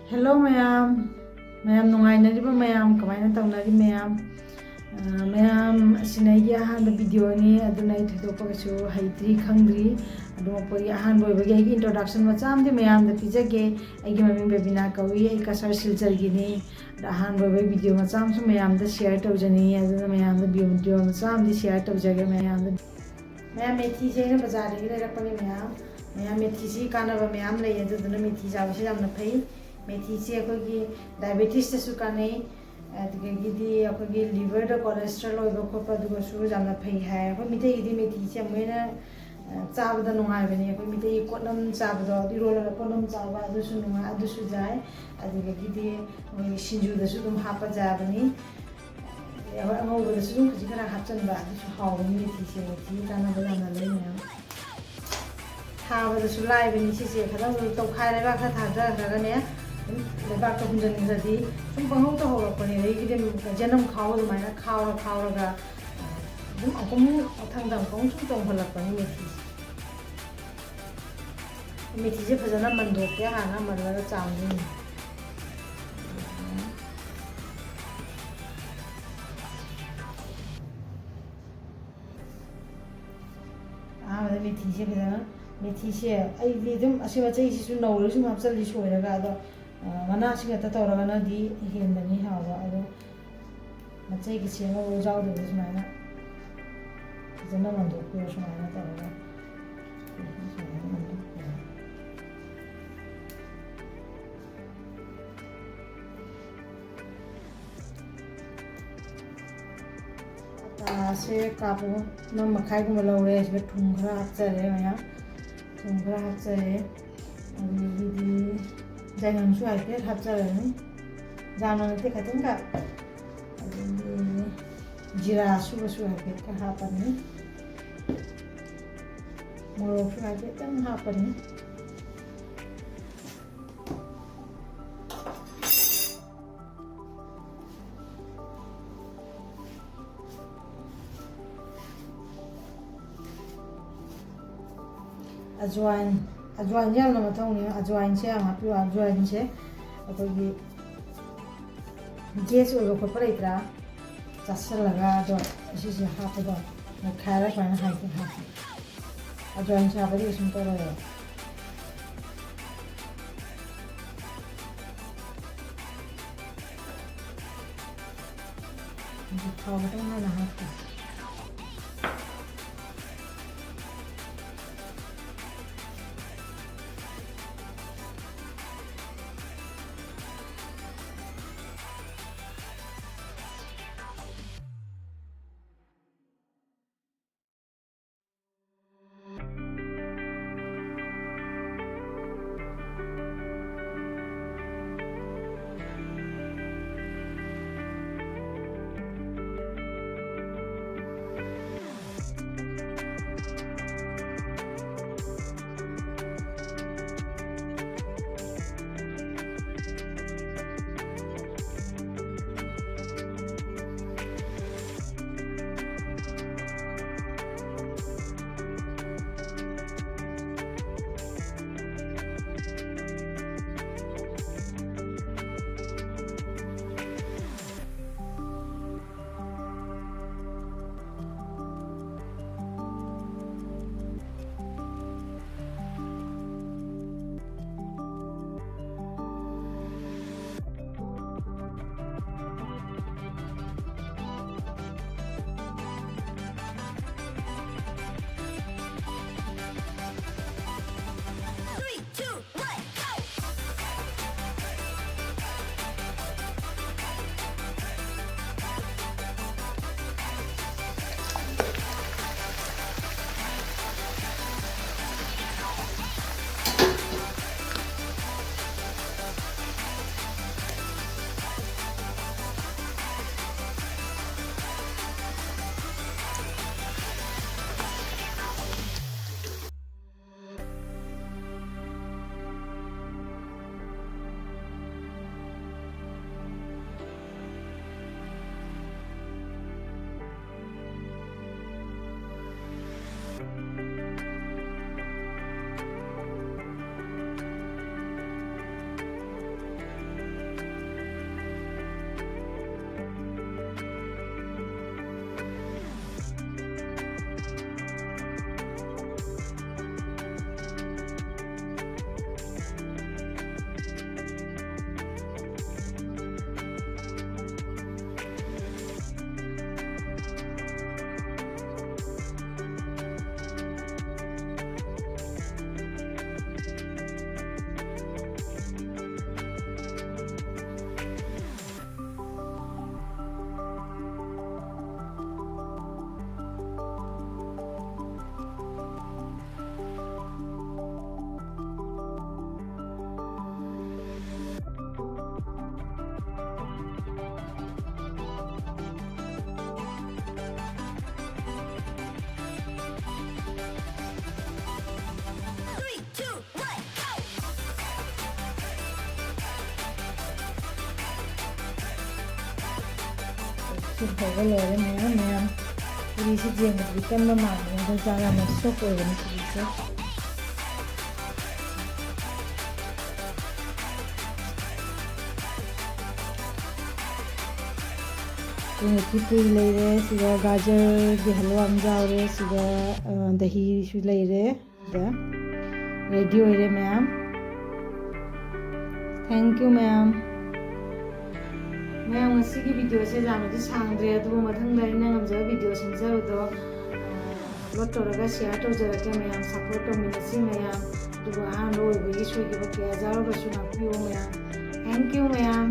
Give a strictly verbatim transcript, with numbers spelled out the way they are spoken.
Hello ꯃꯌꯥꯝ, ꯃꯌꯥꯝ ꯅꯨꯡꯉꯥꯏꯅꯔꯤꯕ ꯃꯌꯥꯝ, ꯀꯃꯥꯏꯅ ꯇꯧꯅꯔꯤ ꯃꯌꯥꯝ? ꯑ, ꯃꯌꯥꯝ, ꯑꯁꯤꯅ ꯑꯩꯒꯤ ꯑꯍꯥꯟꯕ videoꯅꯤ, ꯑꯗꯨꯅ ꯑꯩ ꯊꯣꯏꯗꯣꯛꯄ ꯀꯩꯁꯨ ꯍꯩꯇ꯭ꯔꯤ, ꯈꯪꯗ꯭ꯔꯤ꯫ ꯑꯗꯨꯝ ꯑꯩꯈꯣꯏꯒꯤ ꯑꯍꯥꯟꯕ ꯑꯣꯏꯕꯒꯤ ꯑꯩꯒꯤ introduction ꯃꯆꯥ ꯑꯃꯗꯤ ꯃꯌꯥꯝꯗ ꯄꯤꯖꯒꯦ꯫ ꯑꯩꯒꯤ ꯃꯃꯤꯡ ꯕꯦꯕꯤꯅꯥ ꯀꯧꯏ, ꯑꯩ ꯀꯁꯥꯔ ꯁꯤꯜꯆꯔꯒꯤꯅꯤ꯫ ꯑꯗ ꯑꯍꯥꯟꯕ ꯑꯣꯏꯕꯒꯤ video ꯃꯆꯥ ꯑꯃꯁꯨ ꯃꯌꯥꯝꯗ share ꯇꯧꯖꯅꯤꯡꯉꯤ, ꯑꯗꯨꯅ ꯃꯌꯥꯝꯗ video ꯃꯆꯥ ꯑꯃꯗꯤ share ꯇꯧꯖꯒꯦ ꯃꯌꯥꯝꯗ꯫ ꯃꯌꯥꯝ, ꯃꯦꯊꯤꯁꯦ ꯑꯩꯅ ꯕꯖꯥꯔꯗꯒꯤ ꯂꯩꯔꯛꯄꯅꯤ ꯃꯌꯥꯝ꯫ ꯃꯌꯥꯝ, ꯃꯦꯊꯤꯁꯤ ꯀꯥꯟꯅꯕ ꯃꯌꯥꯝ ꯂꯩ, ꯑꯗꯨꯗꯨꯅ ꯃꯦꯊꯤ ꯆꯥꯕꯁꯤ ꯌꯥꯝꯅ ꯐꯩ꯫ ꯃꯦꯊꯤꯁꯤ ꯑꯩꯈꯣꯏꯒꯤ diabetesꯇꯁꯨ ꯀꯥꯟꯅꯩ, ꯑꯗꯨꯗꯒꯤꯗꯤ ꯑꯩꯈꯣꯏꯒꯤ liverꯗ cholesterol ꯑꯣꯏꯕ ꯈꯣꯠꯄ ꯑꯗꯨꯒꯁꯨ ꯌꯥꯝꯅ ꯐꯩ ꯍꯥꯏ꯫ ꯑꯩꯈꯣꯏ ꯃꯤꯇꯩꯒꯤꯗꯤ ꯃꯦꯊꯤꯁꯦ ꯑꯃꯨꯛ ꯍꯦꯟꯅ, ꯑ, ꯆꯥꯕꯗ ꯅꯨꯡꯉꯥꯏꯕꯅꯤ꯫ ꯑꯩꯈꯣꯏ ꯃꯤꯇꯩꯒꯤ ꯀꯣꯠꯅꯝ ꯆꯥꯕꯗꯣ, ꯏꯔꯣꯜꯂꯒ ꯀꯣꯠꯅꯝ ꯆꯥꯕ ꯑꯗꯨꯁꯨ ꯅꯨꯡꯉꯥꯏ, ꯑꯗꯨꯁꯨ ꯌꯥꯏ꯫ ꯑꯗꯨꯗꯒꯤꯗꯤ ꯑꯩꯈꯣꯏꯒꯤ ꯁꯤꯡꯖꯨꯗꯁꯨ ꯑꯗꯨꯝ ꯍꯥꯞꯄ ꯌꯥꯕꯅꯤ꯫ ꯑꯩꯈꯣꯏ ꯑꯉꯧꯕꯗꯁꯨ ꯑꯗꯨꯝ ꯈꯖꯤꯛ ꯈꯔ ꯍꯥꯞꯆꯤꯟꯕ ꯑꯗꯨꯁꯨ ꯍꯥꯎꯕꯅꯤ꯫ ꯃꯦꯊꯤꯁꯦ, ꯃꯦꯊꯤ ꯀꯥꯟꯅꯕ ꯌꯥꯝꯅ ꯂꯩ ꯃꯌꯥꯝ꯫ ꯊꯥꯕꯗꯁꯨ ꯂꯥꯏꯕꯅꯤ ꯁꯤꯁꯦ꯫ ꯈꯤꯇꯪ ꯇꯧꯈꯥꯏꯔꯒ ꯈꯔ ꯊꯥꯗꯈ꯭ꯔꯒꯅꯦ, ꯑꯗꯨꯝ ꯂꯩꯕꯥꯛꯇ ꯍꯨꯟꯖꯤꯟꯈ꯭ꯔꯗꯤ ꯁꯨꯝ ꯄꯪꯍꯧꯗ ꯍꯧꯔꯛꯄꯅꯦ꯫ ꯑꯗꯒꯤꯗꯤ ꯑꯗꯨꯝ ꯌꯦꯅꯝ ꯈꯥꯎ ꯑꯗꯨꯃꯥꯏꯅ ꯈꯥꯎꯔ ꯈꯥꯎꯔꯒ ꯑꯗꯨꯝ ꯑꯍꯨꯝ ꯃꯊꯪꯗ ꯑꯃꯨꯛ ꯁꯨꯝ ꯆꯣꯡꯈꯠꯂꯛꯄꯅꯤ ꯃꯦꯊꯤꯁꯦ꯫ ꯃꯦꯊꯤꯁꯦ ꯐꯖꯅ ꯃꯟꯗꯣꯛꯀꯦ꯫ ꯍꯥꯟꯅ ꯃꯜꯂꯒ ꯆꯥꯝꯗꯣꯏꯅꯤ꯫ ꯑꯍꯥꯟꯕꯗ ꯃꯦꯊꯤꯁꯦ ꯐꯖꯅ, ꯃꯦꯊꯤꯁꯦ ꯑꯩꯗꯤ ꯑꯗꯨꯝ ꯑꯁꯤ ꯃꯆꯩꯁꯤꯁꯨ ꯅꯧꯔ ꯁꯨꯝ ꯍꯥꯞꯆꯜꯂꯤ ꯁꯣꯏꯔꯒ, ꯑꯗꯣ, ꯑ, ꯃꯅꯥꯁꯤ ꯈꯛꯇ ꯇꯧꯔꯒꯅꯗꯤ ꯍꯦꯟꯕꯅꯤ ꯍꯥꯎꯕ꯫ ꯑꯗꯣ ꯃꯆꯩꯒꯤ ꯁꯦꯝꯃꯒ ꯌꯥꯎꯗꯕꯗ ꯁꯨꯃꯥꯏꯅ ꯐꯖꯅ ꯃꯟꯗꯣꯛꯄꯤꯔꯣ꯫ ꯁꯨꯃꯥꯏꯅ ꯇꯧꯔꯒ, ꯁꯨꯃꯥꯏꯅ ꯃꯟꯗꯣꯛꯄꯤꯔꯣ꯫ ꯑꯇꯥꯁꯦ ꯀꯥꯞ ꯑꯃ ꯃꯈꯥꯏꯒꯨꯝꯕ ꯂꯧꯔꯦ꯫ ꯁꯤꯗ ꯊꯨꯝ ꯈꯔ ꯍꯥꯞꯆꯔꯦ ꯃꯌꯥꯝ꯫ ꯊꯨꯝ ꯈꯔ ꯍꯥꯞꯆꯔꯦ꯫ ꯑꯗꯒꯤꯗꯤ ꯆꯅꯝꯁꯨ ꯍꯥꯏꯐꯦꯠ ꯍꯥꯞꯆꯔꯅꯤ꯫ ꯌꯥꯝꯅ ꯅꯠꯇꯦ, ꯈꯤꯇꯪꯈꯛ꯫ ꯑꯗꯒꯤ ꯖꯤꯔꯥ ꯑꯁꯨꯕꯁꯨ ꯍꯥꯏꯐꯦꯠꯀ ꯍꯥꯞꯄꯅꯤ꯫ ꯃꯣꯔꯣꯛꯁꯨ ꯍꯥꯏꯐꯦꯠꯇꯪ ꯍꯥꯞꯄꯅꯤ꯫ ꯑꯖꯋꯥꯏꯟ, ꯑꯖꯋꯥꯏꯟꯁꯦ ꯌꯥꯝꯅ ꯃꯊꯧꯅꯤ꯫ ꯑꯖꯋꯥꯏꯟꯁꯦ ꯌꯥꯝ ꯍꯥꯞꯄꯤꯌꯨ꯫ ꯑꯖꯋꯥꯏꯟꯁꯦ ꯑꯩꯈꯣꯏꯒꯤ ꯒꯦꯁ ꯑꯣꯏꯕ ꯈꯣꯠꯄ ꯂꯩꯇ꯭ꯔꯥ? ꯆꯥꯁꯤꯜꯂꯒ ꯑꯗꯣ ꯑꯁꯤꯁꯦ ꯍꯥꯞꯄꯗꯣ ꯅꯩꯈꯥꯏꯔ ꯁꯨꯃꯥꯏꯅ ꯍꯥꯏꯒꯦ ꯍꯥꯞꯄ꯫ ꯑꯗꯨꯃꯥꯏꯅ ꯆꯥꯕꯗꯤ ꯀꯩꯁꯨꯝ ꯇꯧꯔꯣꯏꯕ꯫ ꯑꯗꯨ ꯊꯥꯎ ꯈꯤꯇꯪ ꯍꯥꯟꯅ ꯍꯥꯞꯄ꯫ ꯁꯤ ꯍꯧꯕ ꯂꯣꯏꯔꯦ ꯃꯌꯥꯝ ꯃꯌꯥꯝ꯫ ꯄꯨꯔꯤꯁꯤ ꯌꯦꯡꯕꯗꯗꯤ ꯀꯟꯕ ꯃꯥꯟꯕꯅꯤ, ꯑꯗꯨ ꯆꯥ ꯌꯥꯝꯅ soft ꯑꯣꯏꯕꯅꯤ ꯄꯨꯔꯤꯁꯦ꯫ ꯁꯤꯗ ꯄꯨꯔꯤ ꯂꯩꯔꯦ, ꯁꯤꯗ ꯒꯥꯖꯔꯒꯤ ꯍꯜꯋꯥ ꯑꯃ ꯌꯥꯎꯔꯦ, ꯁꯤꯗ, ꯑ, ꯗꯍꯤꯁꯨ ꯂꯩꯔꯦ꯫ ꯗ ready ꯑꯣꯏꯔꯦ ꯃꯌꯥꯝ꯫ Thank you ꯃꯌꯥꯝ꯫ ꯃꯌꯥꯝ, ꯉꯁꯤꯒꯤ videoꯁꯦ ꯌꯥꯝꯅꯗꯤ ꯁꯥꯡꯗ꯭ꯔꯦ, ꯑꯗꯨꯕꯨ ꯃꯊꯪꯗ ꯑꯩꯅ ꯉꯝꯖꯕ video ꯁꯦꯝꯖꯕꯗꯣ, ꯑ, upload ꯇꯧꯔꯒ share ꯇꯧꯖꯔꯛꯀꯦ ꯃꯌꯥꯝ, support ꯇꯧꯃꯤꯟꯅꯁꯤ ꯃꯌꯥꯝ꯫ ꯑꯗꯨꯕꯨ ꯑꯍꯥꯟꯕ ꯑꯣꯏꯕꯒꯤ ꯁꯣꯏꯈꯤꯕ ꯀꯌꯥ ꯌꯥꯎꯔꯒꯁꯨ ꯉꯥꯛꯄꯤꯌꯨ ꯃꯌꯥꯝ꯫ Thank you ꯃꯌꯥꯝ꯫